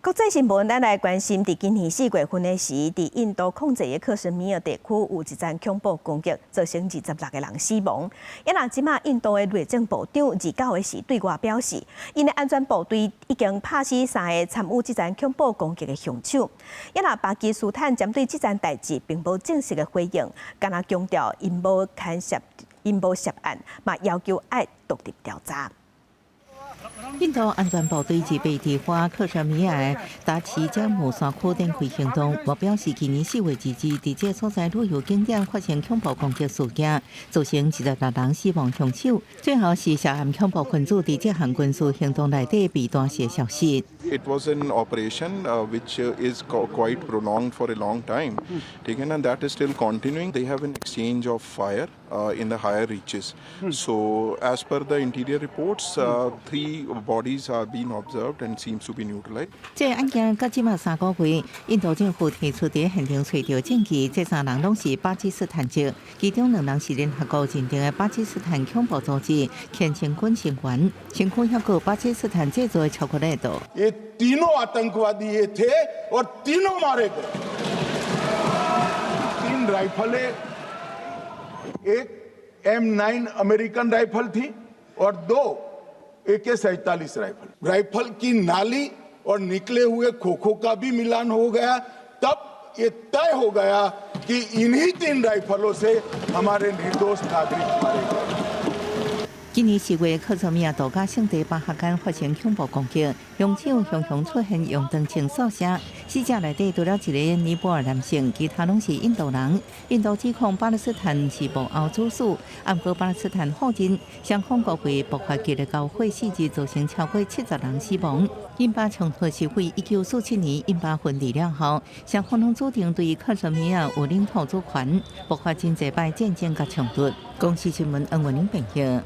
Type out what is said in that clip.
國際新聞，咱來關心，佇今年4月份的時，佇印度控制的克什米爾地區有一場恐怖攻擊，造成26個人死亡。啊若這馬印度的內政部長29的時對外表示，𪜶的安全部隊已經拍死三个參與這場恐怖攻擊的兇手。啊若巴基斯坦針對這件代誌並無正式的回應，干焦強調𪜶無牽涉，𪜶無涉案，嘛要求愛獨立調查。印度安全部隊二八佇華克什米爾達奇加姆山區展開行動，目標是去年4月22佇這所在旅遊景點發生恐怖攻擊事件，造成26人死亡兇手。最後是涉嫌恐怖分子佇這項軍事行動內底被彈死的消息。 It was an operation which is quite prolonged for a long time. And that is still continuing. They have an exchange of fire in the higher reaches. So, as per the interior reports, three bodies are being observed and seems to be neutralized. 這個案件到這馬3個月，印度政府提出佇現場揣著證據，這三人攏是巴基斯坦籍，其中兩人是聯合國認定的巴基斯坦恐怖組織虔誠軍成員，身軀抑閣有巴基斯坦製造的巧克力豆。 ये तीनों आतंकवादी ये थे और तीनों मारे गए। तीन राइफलें, एक M9 American rifle थी और दो AK-47 rifle. Rifle की नाली और निकले हुए खोखों का भी मिलान हो गया। तब ये तय हो गया कि इन्हीं तीन राइफलों से हमारे निर्दोष नागरिक मारे गए। 今年4月，克什米爾度假勝地巴哈干發生恐怖攻擊，兇手雄雄出現用長槍掃射，死者內底除了一個尼泊爾男性，其他攏是印度人。印度指控巴勒斯坦是幕後主使，毋過巴勒斯坦否認，雙方國會爆發激烈交火4日，造成超過70人死亡。印巴衝突是為1947年印巴分離了後，雙方攏主張對克什米爾有領土主權，爆發真濟擺戰爭佮衝突。公視新聞，黃文玲編譯。